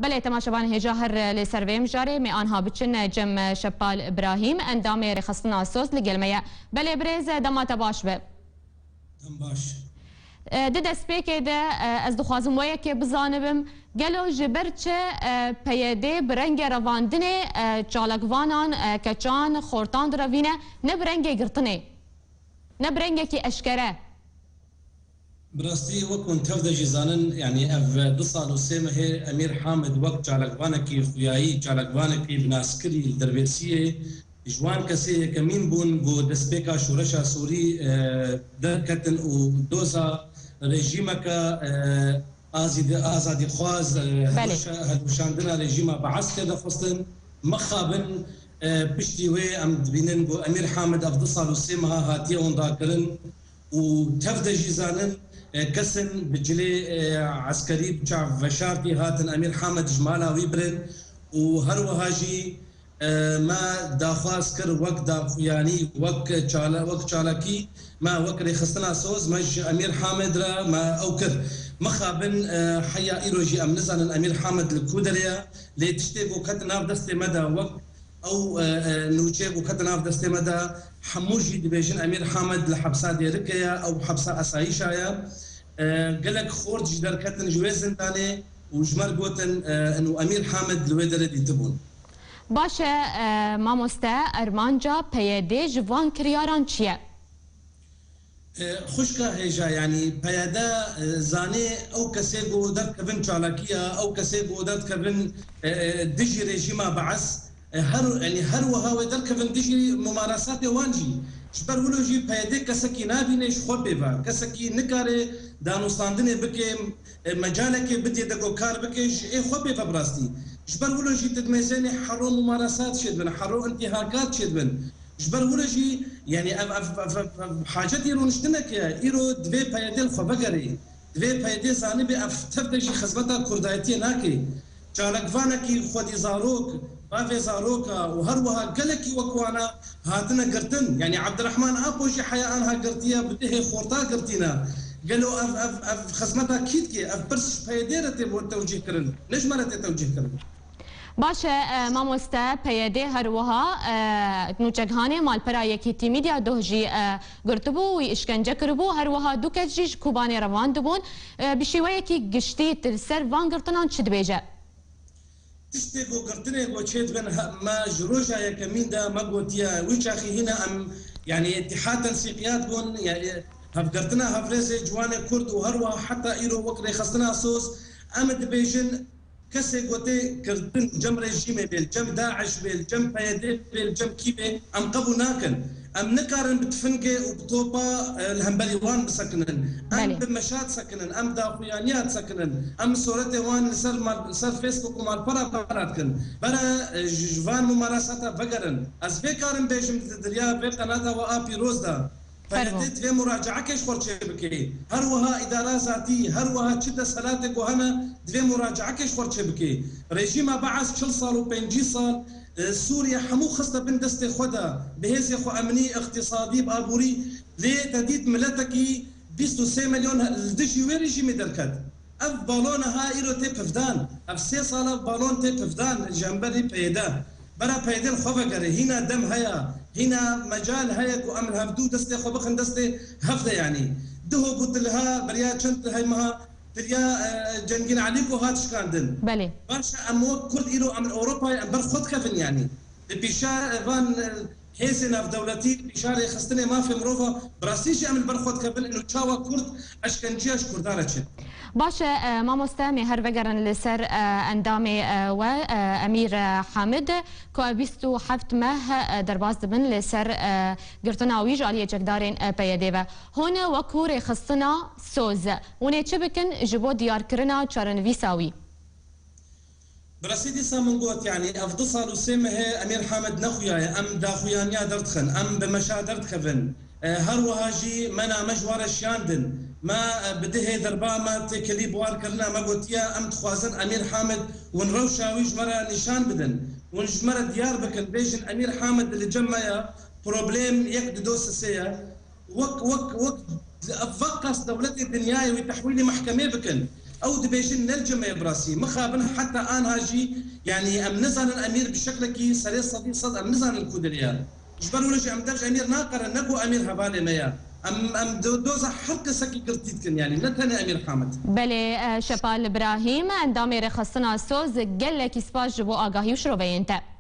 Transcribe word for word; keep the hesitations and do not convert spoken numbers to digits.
Belê, temaşevan hêja her li ser vê mijarê, me anha biçin cem Şepal Îbrahîm, endamê Rêxistina Soz li gel me ye. Belê birêz, dema te baş be. Dem baş. E, di destpêkê de, e, ez dixwazim we yekê bizanibim, gelo ji ber çi, e, P Y D bi rengê revandinê, e, çalakvanan, e, keçan, xortan direvîne, ne bi rengê girtinê, ne bi rengekî eşkere? Bi rastî, wek hûn tev de jî zanin, yanî ev du sal û sê mehê Emîr Hamid wek çalakvanekî xuyayî, çalakvanekî bi naskirî li Dirbêsiyê ji wan kesê yekemîn bûn ku destpêka şoreşa Sûrî, e, derketin û doza rejîmeke, e, azî-, azadîxwaz, e, Belê. Hilweşa-, hilweşandina rejîma Beas tê de xistin. Mixabin, e, piştî wê em dibînin ku Emîr Hamid ev du sal û sê meha hatiye windakirin û tev de jî zanin, e, kesên bi cilê, e, eskerî, bi çav veşartî hatin Emîr Hamid ji mala wî birin û her wiha jî, e, me daxwaz kir wek daxuyanî, wek çala-, wek çalakî, me wek Rêxistina Soz, me ji Emîr Hamid re me ew kir. Mixabin, e, heya îro jî em nizanin Emîr Hamid li ku derê ye, lê tiştê ku ket nav destê me de wek Ew, e, e, nûçe ku kete nav destê me de, hemû jî dibêjin Emîr Hamed li hepsa Dêrikê ye, ew hepsa esayîşa ye. E, gelek xort jî derketin ji wê zindanê û ji me re gotin, e, û Emîr Hamed li wê derê dîtibûn. Baş e, e, mamoste, armanca P Y D ji van kiryaran çi ye? E, xwişka hêja, yanî P Y D, e, zanê ew kesê ku derdikevin çalakiya, ew kesê ku derdikevin, e, e, dijî rejîma Beas, e, her, yanî her wiha wê derdikevin dijî mumarasatê wan jî. Ji ber wilo jî P Y D kesekî nabîne ji xwe pê ve. Kesekî nikare danûstandinê bike, e, mecalekê bidê de ku kar bike, ji ê xwe pê ve bi rastî. Ji ber wilo jî tu dimêzênê hero mumarasat çêdibin, hero intîhakat çêdibin. Ji ber wilo jî, yanî ev, ev, ev, ev, ev hacetî rûniştinek e. Îro divê P Y D li xwe vegerê. Divê P Y D zanibê ev tev de jî xizmeta kurdayetiyê nake. Çalakvanekî xwedî zarok, bavê zaroka û her wiha gelekî wek wana hatine girtin. Yanî Abdurrahman Apo jî heya anha girtiye, bi dihê xorta girtîne. Gelo ev, ev, ev xizmeta kî dike? Ev pirs ji P Y D re tê bo tewcîh kirin, ne ji me re tê tewcîh kirin. Baş e, e, mamoste, P Y D her wiha, e, nûçeghanê malpera Yekîtî Media doh jî, e, girtibû, wî îşkence kiribû, her wiha du kes jî ji Kobanê revandibûn. E, bi şêweyekî giştî tu li ser van girtinan çi dibêje? Tiştê ku girtinê ku çêdibin, he, me ji roja yekemîn de me gotiye, wî çaxî hîna em, yanî, îtîhad tensîqiyat bûn, yanî, hevgirtina hevrêzê ciwanê Kurd û her wiha heta îro wek Rêxistina Soz, em dibêjin, Kesê ku tê girtin cem rejîmê bê, cem DAIŞ bê, cem P Y D bê, cem kî bê, em qebûl nakin. Em nikarin bi tifingê û bi topa, e, li hemberî wan bisekinin. Em Belê. bi meşa disekinin, em daxuyaniya disekinin, em soretê wan li ser mal-, li ser Facebook û malpera bera dikin. Bera, e, ji, ji van mumarasata vegerin. Ez vê karim bêjim di derya vê qenata we a pîroz de. P Y D Fermo. divê muracaekê ji xwe çê bike. Her wiha îdara zatî, her wiha çi desthilatê ku hene, divê muracaekê ji xwe çê bike. Rejîma Beas çil sal û pêncî sal, e, Sûriye hemû xiste bin destê xwe de, bi hêzê xwe emnî, îqtîsadî, bi aborî, lê te dît miletekî bîst û sê milyon li dijî wê rejîmê derket. Ev balon ha îro tê pivdan. Ev sê sal ev balon tê pivdan ji hemberî P Y D. Bera P Y D li xwe vegere. Hîna dem heye. Hîna mecal heye ku em li hevdû destê xwe bixin destê hev de yanî. Diho ku tu liha beriya çend heymeha tu ya, e, Cengîn Elî ku hat şikandin. Belê. Baş e, em wek Kurd îro em li Ewropayê em ber xwe dikevin yanî. Li pîşa, e, van, e, Hêzên navdewletî, pîşa rêxistinê mafê mirova, bi rastî jî em li ber xwe dikevin û çawa Kurd eşkenceya ji Kurdan re çêdikin. Baş e, e, mamoste, em ê her vegerin li ser, e, endamê, e, we, e, Emîr, e, Hamid, ku ev bîst û heft meh, e, derbas dibin li ser, e, girtina wî ji aliyê çekdarên, e, P Y D ve. Hûn wekû rêxistina Soz, hûn ê çi bikin ji bo diyarkirina çarenivîsa wî? Bi rastî dîsa min got, yanî ev du sal û sê mehê Emîr Hamed nexuyaye, em daxuyaniya derdixin, em bi meşa derdikevin. E, her wiha jî me name ji wan re şiyandin. Me, e, bi dihê derba me têkilî bi wan kirine, me gotiye, em dixwazin Emîr Hamed hûn rewşa wî ji me re nîşan bidin. Hûn ji me re diyar bikin, bêjin Emîr Hamed li cem me ye, problem yek dido sisê ye. Wek, wek, wek, ev vek qas dewletê dinyayê wî tehwîlî mehkemê bikin. Ew dibêjin ne li cem me ye bi rastî. Mixabin heta anha jî, yanî em nizanin Emîr bi şeklekî serê sedî sed em nizanin ku diriye. Ji ber wilo jî em dev ji Emîr naqerin, ne ku Emîr hevalê me ye. Em, em do-, doza her kesekî girtî dikin, yanî ne tenê Emîr Hamid. Belê, e, Şepal Birahîm, endamê Rêxistina Soz, gelekî spas ji bo agahî û şiroveyên te.